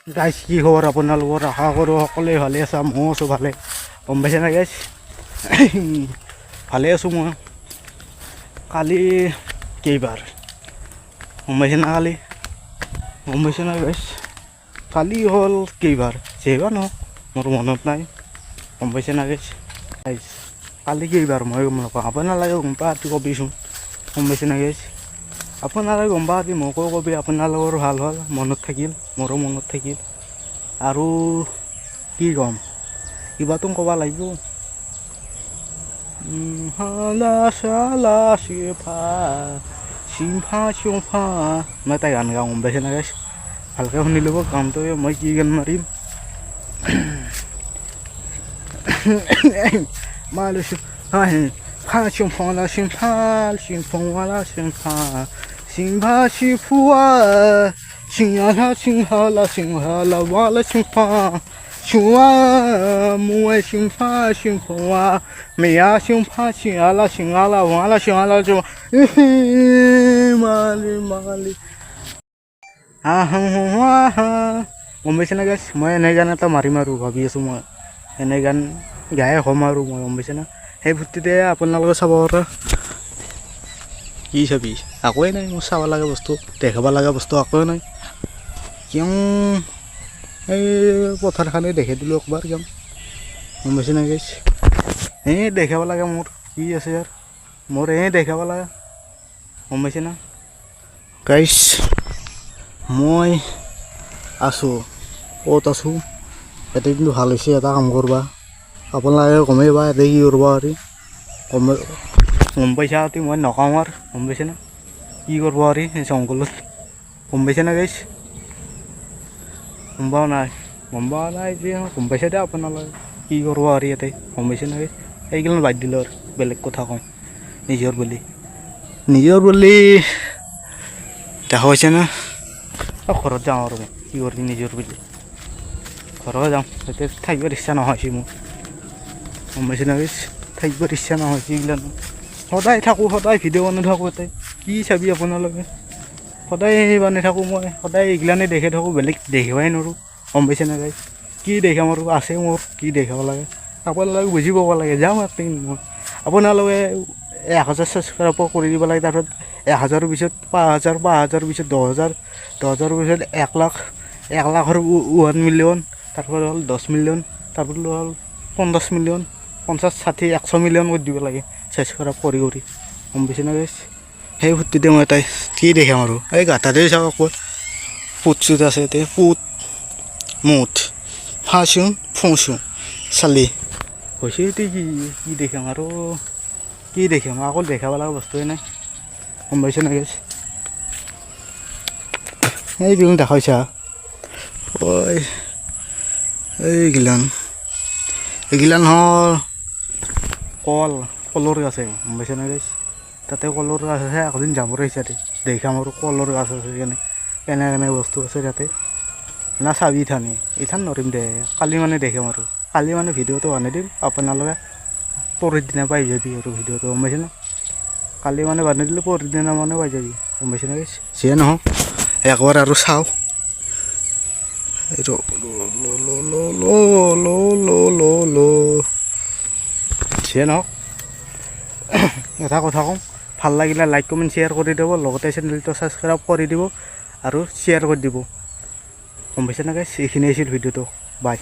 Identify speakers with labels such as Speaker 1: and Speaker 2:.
Speaker 1: গাইছ, কি খবৰ আপোনালোকৰ? আশা কৰোঁ সকলোৱে ভালে আছা। ময়ো আছোঁ ভালে, গম পাইছে না গাইছ? ভালে আছোঁ মই। কালি কেইবাৰ, গম পাইছে না? কালি, গম পাইছে না গাইছ, কালি হ'ল কেইবাৰ? যেইবাৰ নহওক, মোৰ মনত নাই, গম পাইছে না গাইছ? গাইছ, কালি কেইবাৰ মই গম নাপাওঁ। আপোনালোকে গম পা কবিচোন, গম পাইছে না গাইছ? আপোনালোকে গম পা মোকো কবি। আপোনালোকৰ ভাল হ'ল, মনত থাকিল, মোৰো মনত থাকিল। আৰু কি ক'ম? কিবাতো ক'ব লাগিব। হালা চালা চিফা চিফা চোফা। মই এটা গান গাওঁ, গম পাইছে না গাইছ? ভালকৈ শুনি ল'ব গানটো, মই কি গান মাৰিম। 马来西亚，发西发拉西发西发西福啊，西啊拉西哈拉西哈拉瓦拉西发。西啊，木爱西发西福啊，美啊西发西阿拉西阿拉瓦拉西阿拉就，মালি মালি আহা হা। গম পাইছে না গাইছ? মই এনে গান এটা মাৰিম আৰু ভাবি আছোঁ। মই এনে গান গায়ে হ'ম আৰু মই, গম পাইছে না? সেই ফূৰ্তিতে আপোনালোকে চাব পাৰে। কি চাবি? একোৱেই নাই। মোৰ চাব লগা বস্তু, দেখাব লগা বস্তু একোৱেই নাই। কিয়, এই পথাৰখনে দেখাই দিলোঁ একবাৰ। কিয়, গম পাইছে না গাইছ? এই দেখাব লাগে মোৰ কি আছে ইয়াৰ, মোৰ এই দেখাব লাগে, গম পাইছে না গাইছ? মই আছোঁ, ক'ত আছোঁ ইয়াতে। কিন্তু ভাল হৈছে, এটা কাম কৰবা, আপোনালোকে গমেই বা ইয়াতে কি কৰিব পাৰি। গম গম পাইছা অতি, মই নকওঁ আৰু, গম পাইছে না? কি কৰিব পাৰি এই জংঘলত, গম পাইছে না গাইছ? গম পোৱা নাই? গম পোৱা নাই যে গম পাইছে দে আপোনালোকে কি কৰিব পাৰি ইয়াতে, গম পাইছে না? এইগিলা বাদ দিলোঁ আৰু বেলেগ কথা কওঁ। নিজৰ বুলি দেখা পাইছে না? অ, ঘৰত যাওঁ আৰু মই কি কৰিম নিজৰ বুলি। ঘৰত যাওঁ, এতিয়া থাকিবৰ ইচ্ছা নহৈছে মোৰ, গম পাইছে না গাইছ? থাকিবৰ ইচ্ছা নহৈছে। এইগিলা সদায় থাকোঁ, সদায় ভিডিঅ' বনাই থাকোঁ। ইয়াতে কি চাবি আপোনালোকে? সদায় বনাই থাকোঁ মই, সদায় এইগিলানে দেখি থাকোঁ, বেলেগ দেখিবই নোৱাৰোঁ, গম পাইছে না গাইছ? কি দেখাম আৰু আছে মোৰ? কি দেখাব লাগে আপোনালোকে বুজি পাব লাগে। যাওঁ একদিন মই। আপোনালোকে 1000 ছাবস্ক্ৰাইব কৰি দিব লাগে। তাৰপিছত 1000ৰ পিছত 5000, 5000ৰ পিছত 10,000, 10,000ৰ পিছত 1 লাখ, 1 লাখৰ 1 মিলিয়ন, তাৰপিছত হ'ল 10 মিলিয়ন, তাৰপিছত হ'ল 50 মিলিয়ন, 50, 60, 100 মিলিয়ন কৰি দিব লাগে ছাবস্ক্ৰাইব কৰি কৰি, গম পাইছে না গাইছ? সেই ফূৰ্তিতে মই তাই কি দেখাম আৰু। এই গাঁতাতে চাওক আকৌ, পুত চুত আছে ইয়াতে। পুত মুঠ ফাঁচোঁ ফুঁচোঁ চালি হৈছে। এতিয়া কি কি দেখাম আৰু? কি দেখাম আকৌ? দেখাব লগা বস্তুৱে নাই, গম পাইছে না গাইছ? এইবিলাক দেখাইছা। ঐ, এইগিলান এইগিলান হ'ল কল, কলৰ গাছ আছে, গম পাইছে না গাইছ? তাতে কলৰ গাছ আছে। একদিন যাব তাতে দেখাম আৰু কলৰ গাছ আছে কেনে কেনে কেনে বস্তু আছে তাতে না চাবি। ইথানি ইথান নৰিম দে, কালি মানে দেখাম আৰু। কালি মানে ভিডিঅ'টো বনাই দিম, আপোনালোকে পৰহি দিনা পাই যাবি আৰু ভিডিঅ'টো, গম পাইছে না? কালি মানে বনাই দিলে পৰহি দিনা মানে পাই যাবি, গম পাইছে না গাইছ? যিয়ে নহওক, একবাৰ আৰু চাওঁ। এইটো ল ল ল ল ল ল ল ল। যিয়ে নহওক, এটা কথা কওঁ, ভাল লাগিলে লাইক, কমেণ্ট, শ্বেয়াৰ কৰি দিব, লগতে চেনেলটো ছাবস্ক্ৰাইব কৰি দিব আৰু শ্বেয়াৰ কৰি দিব, গম পাইছে না গাইছ? এইখিনি আছিল ভিডিঅ'টো। বাই।